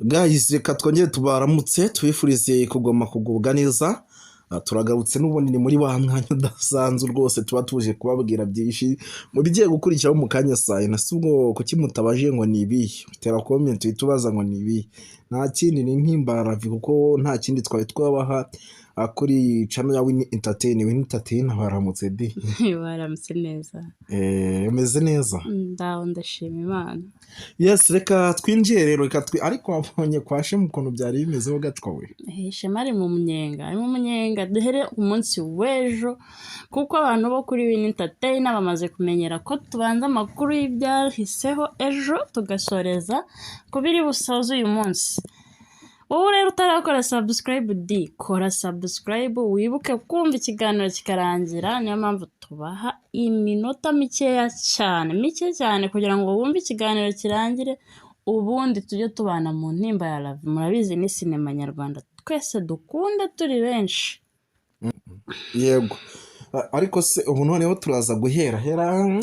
Guys, reka twongere tubaramutse, tubifurize kugoma kugubwa neza. Turagarutse n'ubundi, ni muri wa mwanya udasanzwe rwose tuba tuje kubabwira byinshi mu bigiye gukurikiraho mu kanya saa yine. Si ubwo kuki mutabajije ngo ni ibihe? Tera comment uhite ubaza ngo ni ibihe. Nta kindi, ni intimbaravi, kuko nta kindi twari twabaha kuri channel ya Win Entertain. Win Entertain, baramutse di. Baramutse neza. Umeze neza? Ndaho, ndashima Imana. Yes, reka twinjiye rero, reka twi ariko wabonye kwa Shema ukuntu byari bimezeho gatwa we? Shema ari mu munyenga, ari mu munyenga. Duhere umunsi w'ejo, kuko abantu bo kuri Win Entertain bamaze kumenyera ko tubanza amakuru y'ibyahiseho ejo, tugasoreza ku biri busoze uyu munsi. Wowe rero utarakora subscribe di, kora subscribe, wibuke kumva ikiganiro kikarangira. Niyo mpamvu tubaha iminota mikeya cyane, mike cyane, kugira ngo wumve ikiganiro kirangire, ubundi tujye tubana mu ntimba ya Ravi. Murabizi, ni sinema nyarwanda twese dukunda turi benshi. Yego. Ariko se ubu noneho turaza guhera hera?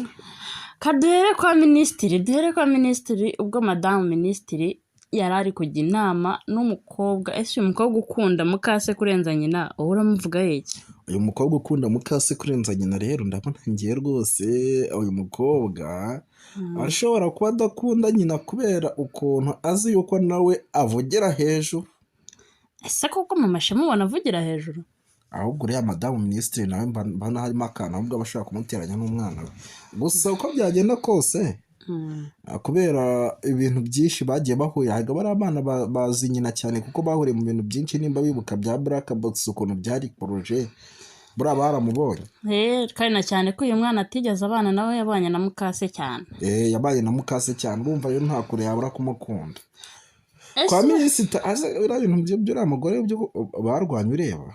Kaduhere kwa minisitiri, duhere kwa minisitiri. Ubwo madamu minisitiri yari ari kujya inama n'umukobwa, ese uyu mukobwa ukunda mukase kurenza nyina, wowe uramuvuga iki? Uyu mukobwa ukunda mukase kurenza nyina rero, ndabona ngiye rwose uyu mukobwa ashobora kuba adakunda nyina kubera ukuntu azi yuko nawe avugira hejuru. Ese koko mama Shema ubona avugira hejuru? Ahubwo uriya madamu minisitiri nawe mbona harimo akantu, ahubwo aba ashaka kumuteranya n'umwana we. Gusa uko byagenda kose, kubera ibintu byinshi bagiye bahurira, ntabwo bari abana bazi nyina cyane, kuko bahuriye mu bintu byinshi. Nimba bibuka bya Black Box, ukuntu byari projet, buriya baramubonye. Kandi na cyane ko uyu mwana atigeze abana nawe, yabanye na mukase cyane. Yabaye na mukase cyane. Urumva rero nta kure yabura kumukunda. Ese Kwa minisita aze biriya bintu by'uriya mugore byo barwanye ureba.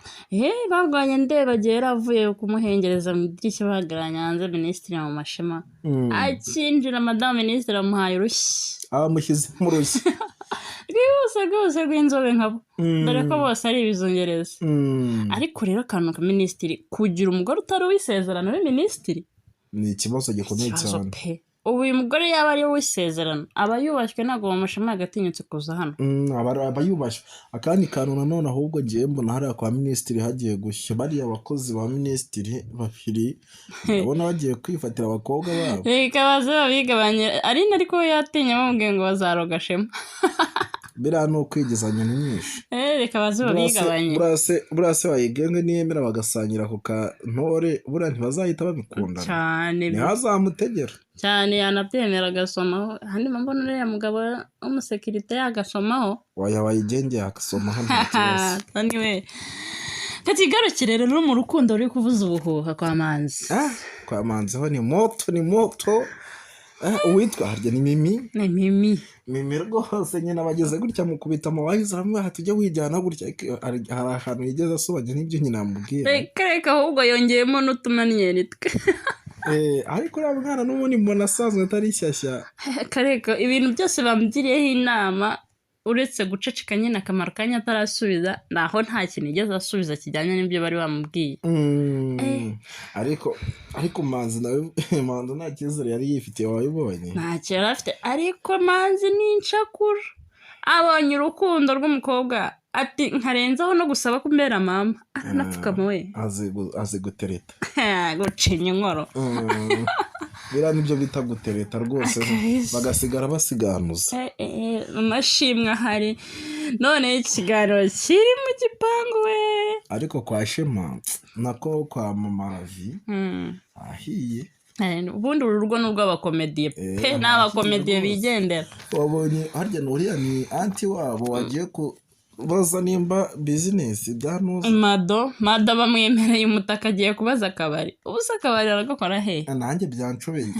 Barwanye ndeba agiye yari avuye kumuhengereza mu idirishya, bahagararanye hanze, minisitiri mu mashema. Akinjira, madamu minisitiri amuhaye urushyi. Abamushyize mu rushyi. Rwihuse rwose rw'inzobe nkabo, dore ko bose ari ibizungerezi. Ariko rero akantu ka minisitiri kugira umugore utari uw'isezerano uri minisitiri Ni ikibazo gikomeye ikibazo cyane. pe. Ubu uyu mugore yaba ari uw'isezerano, aba yubashywe, ntabwo mu mashema yagatinyutse kuza hano. Aba yubashywe. Akandi kantu nanone, ahubwo ngiye mbona hariya kwa minisitiri hagiye gushya. Bariya bakozi ba minisitiri babiri ndabona bagiye kwifatira abakobwa babo. Reka baze babigabanye. Aline ariko we yatinye, bamubwiye ngo bazaroga Shema. Biriya ni ukwigizanya nyinshi. Reka baze babigabanye. Buriya se bayigenge niyemera bagasangira ku kantore, buriya ntibazahita babikundana? Cyane. Ntihazamutegera. Cyane, yanabyemera agasomaho. Handi mbona uriya mugabo w'umusekirite yagasomaho. Waya, bayigenge yagasomaho, nta kibazo. Toni we, katigarukire rero mu rukundo ruri kuvuza ubuhuha kwa Manzi. Ah, kwa Manzi ho ni moto, ni moto. Uwitwa harya ni Mimi? Ni Mimi. Mimi rwose nyina bageze gutya mukubita amawayizi, aramubwira ati: "Tujye wijyana gutya." Ariko hari ahantu yigeze asobanya n'ibyo nyina yamubwira. Reka reka, ahubwo yongeyemo n'utumaniyeri twe. Ariko uriya mwana n'ubundi mbona asanzwe atari shyashya. Reka reka, ibintu byose bamugiriyeho inama uretse guceceka nyine akamaro kanya atarasubiza, naho nta kintu yigeze asubiza kijyanye n'ibyo bari bamubwiye. Ariko Manzi nawe, Manzi nta cyizere yari yifitiye, wabibonye? Ntacyo yari afite, ariko Manzi ni incakura. Abonye urukundo rw'umukobwa, ati: "Nkarenzaho no gusaba ko umbera mama." Aranapfukama we. Azi gutereta. Gucinya inkoro. Biriya nibyo bita gutereta rwose. Kabisa. Bagasigara basiganuza. Amashimwe ahari none ikiganiro kiri mu gipangu we. Ariko kwa Shema, nako kwa mama Ravi, ahiye. Ubundi uru rugo ni urw'abakomediye pe. Ahiye Ni abakomediye rwose. bigendera. Wabonye harya ni uriya ni aunty wabo wagiye kubaza nimba business byanuza? Mado bamwemereye umutaka, agiye kubaza akabari. Ubu se akabari aragakora he? Nanjye byanshobeye.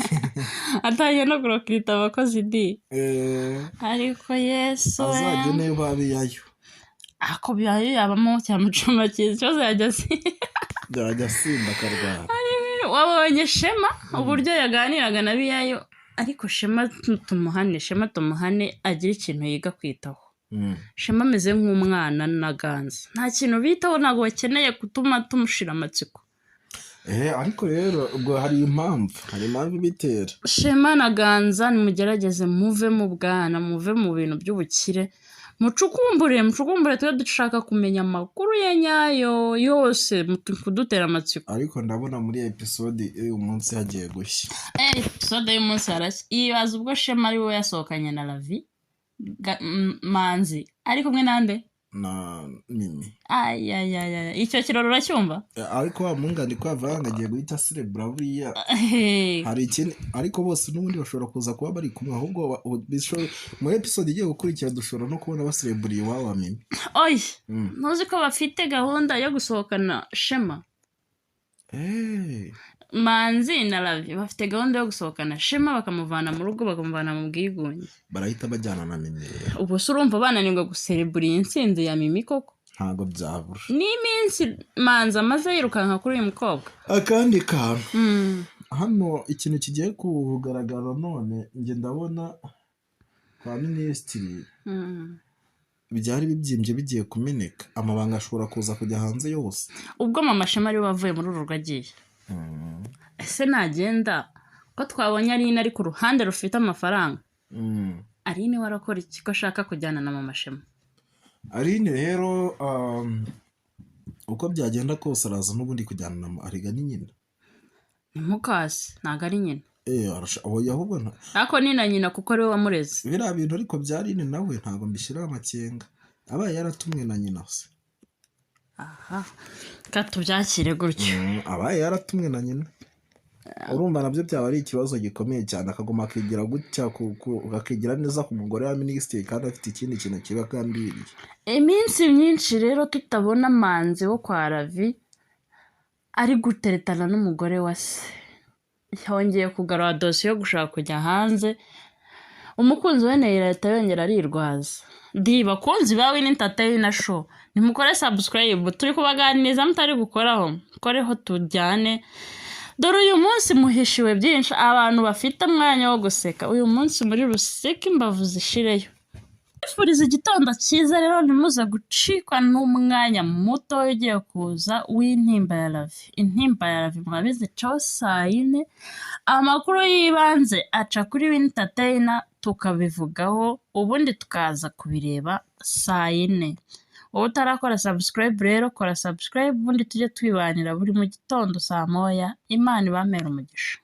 Atangiye no kurokirita abakozi di. Ariko Yesu we! Azajya niba abiyayo. Ako biyayo yabamo cyamucuma cyiza, ikibazo yajya asi Byajya asinda akarwara. Wabonye Shema uburyo yaganiraga na Biyayo? Ariko Shema tumuhane, Shema tumuhane, agire ikintu yiga kwitaho. Shema ameze nk'umwana na Ganza, nta kintu bitaho, ntabwo bakeneye gutuma tumushira amatsiko. Ariko rero ubwo hari impamvu ibitera. Shema na Ganza, nimugerageze muve mu bwana, muve mu bintu by'ubukire. Mucukumbure, mucukumbure, tube dushaka kumenya amakuru ya nyayo yose, kudutera amatsiko. Ariko ndabona muri episode y'uyu munsi hagiye gushya. Episode y'umunsi harashya. Yibaza ubwo Shema ari we yasohokanye na Ravi, Manzi ari kumwe nande? Na Mimi. Ayayaya, icyo kirori uracyumva? Ariko wa mungani ko yavuga ngo agiye guhita serebura buriya hari ikindi, ariko bose n'ubundi bashobora kuza kuba bari kumwe, ahubwo muri episode igiye gukurikira dushobora no kubona basereburiye iwabo wa Mimi. Oya, ntuzi ko bafite gahunda yo gusohokana Shema? Manzi na Ravi bafite gahunda yo gusohokana Shema, bakamuvana mu rugo, bakamuvana mu bwigunge. Barahita bajyana na Mimi rero. Ubu se urumva bananirwa guserebura iyi ntsinzi ya Mimi koko? Ntabwo byabura. N'iminsi Manzi amaze yirukanka kuri uyu mukobwa. Akandi kantu hano, ikintu kigiye kugaragara none, njye ndabona kwa minisitiri byari bibyimbye bigiye kumeneka, amabanga ashobora kuza kujya hanze yose. Ubwo mama Shema ariwe wavuye muri uru rugo agiye, ese nagenda, ko twabonye Aline ari ku ruhande rufite amafaranga, Aline we arakora iki, ko ashaka kujyana na mama Shema? Aline rero, uko byagenda kose araza n'ubundi kujyana na Ariga, ni nyina. Ni mukase, ntabwo ari nyina. Oya, ahubwo Ariko ni na nyina kuko ariwe wamureze. Biriya bintu ariko bya Aline nawe ntabwo mbishyiraho amakenga, abaye yaratumwe na nyina se? Aha, reka tubyakire gutyo. Abaye yaratumwe na nyina, urumva nabyo byaba ari ikibazo gikomeye cyane, akaguma akigira gutya, akigira neza ku mugore wa minisitiri kandi afite ikindi kintu kiba agambiriye. Iminsi myinshi rero tutabona Manzi wo kwa Ravi ari guteretana n'umugore wa se, yongeye kugarura dosiye yo gushaka kujya hanze. Umukunzi we Neyira ahita yongera arirwaza. Di bakunzi ba Win Entertainer Show, nimukore subscribe, turi kubaganiriza mutari gukoraho, mukoreho tujyane. Dore uyu munsi muhishiwe byinshi. Abantu bafite umwanya wo guseka uyu munsi muri ruseke, imbavu zishireyo. Twifuriza igitondo cyiza rero, ntimuze gucikwa n'umwanya muto ugiye kuza w'intimba ya Ravi. Intimba ya Ravi murabizi caho saa 4, amakuru y'ibanze aca kuri Win Entertainer, tukabivugaho, ubundi tukaza kubireba saa 4. Wowe utarakora subscribe rero, kora subscribe, ubundi tujye twibanira buri mu gitondo saa 1. Imana ibamere umugisha.